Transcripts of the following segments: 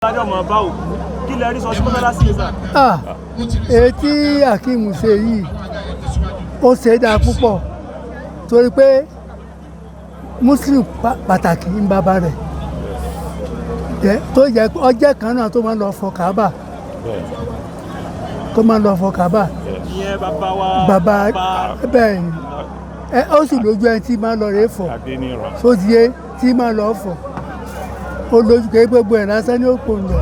Adájọ́ mọ̀ bá òkú kí lẹ rí sọ sí mọ́sálásí yìí sà. Ah, èyí tí Akeem ṣe yìí, ó ṣe é dáa púpọ̀ torí pé Muslim pàtàkì ń bàbá rẹ̀ jẹ́, tó jẹ́ pé ọjẹ́ kan náà tó máa ń lọ fọ Káàbà, tó máa ń lọ fọ Káàbà. Ìyẹn bàbá wa. Bàbá bẹ́ẹ̀ ni ẹ, ó sì lójú ẹni tí máa ń lọ rèé fọ. Adéníran. Sódìé tí máa lọ fọ, ó lójú pé gbogbo ẹ̀ lásán ní òpó ń lọ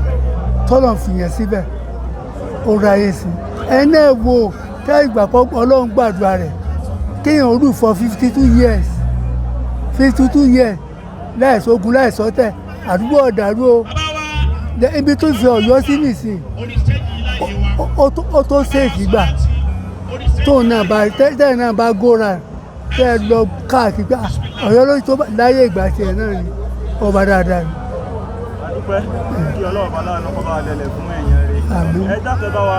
tọ́lọ̀ fìyàn síbẹ̀, ó ra ayé sí ẹ náà. Wo tẹ́ ìgbà pọ̀ Ọlọ́run gbàdúrà rẹ̀ kéèyàn rule for 52 years, 52 years, láìsógun, láìsọ́tẹ̀, àdúgbò ọ̀dàrú o. Ibi tó fi Ọ̀yọ́ sí nìsín, ó tó ṣèèkì gbà tóun náà bá tẹ́ náà bá góra tẹ́ ẹ lọ káàkiri gbà Ọ̀yọ́ lórí tó láyé ìgbà tiẹ̀ náà ni ọba dáadáa ni. Àdúpẹ́, kí Ọlọ́run bá láàánú kọ́ bá wa dẹlẹ̀ fún ẹ̀yìn rẹ̀. Àmín. Ẹ dákẹ́ bá wa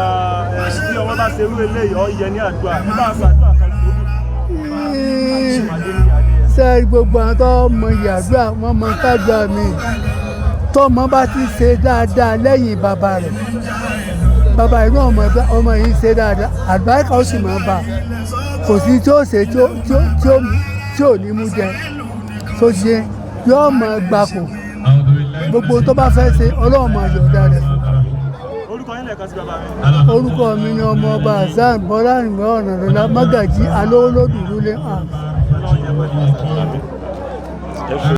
ẹ bí ọmọ bá ṣe rú eléyìí, ọ yẹ ní àdúrà, ẹ bá ṣàdúrà kan gbòógì fún Adéníyì Adéyẹmọ. Sẹ́ẹ̀rì, gbogbo àwọn tó mọ ìyàdúrà wọn mọ kádùá mi, tọmọ bá ti ṣe dáadáa lẹ́yìn bàbá rẹ̀, bàbá rẹ̀ náà mọ̀ pé ọmọ yìí ṣe dáadáa, àlùbáríkà ó sì máa bá a. Kò sí tí ó ṣe tí ò ní mú jẹ tó ṣe, yóò mọ gbapò. Gbogbo tó bá fẹ́ ṣe, Ọlọ́run máa yọ̀ọ̀dá rẹ̀ fún. Orúkọ yín lẹ́ẹ̀kan sí, bàbá mi. Orúkọ mi ni Ọmọọba Hasan Bọ́lárìnwá Ọ̀nàdọ́lá, Mágàjí Alówólódù Rúlé House. Ọlọ́run jẹ́ pẹ́ fún wa sà. Ẹ ṣe.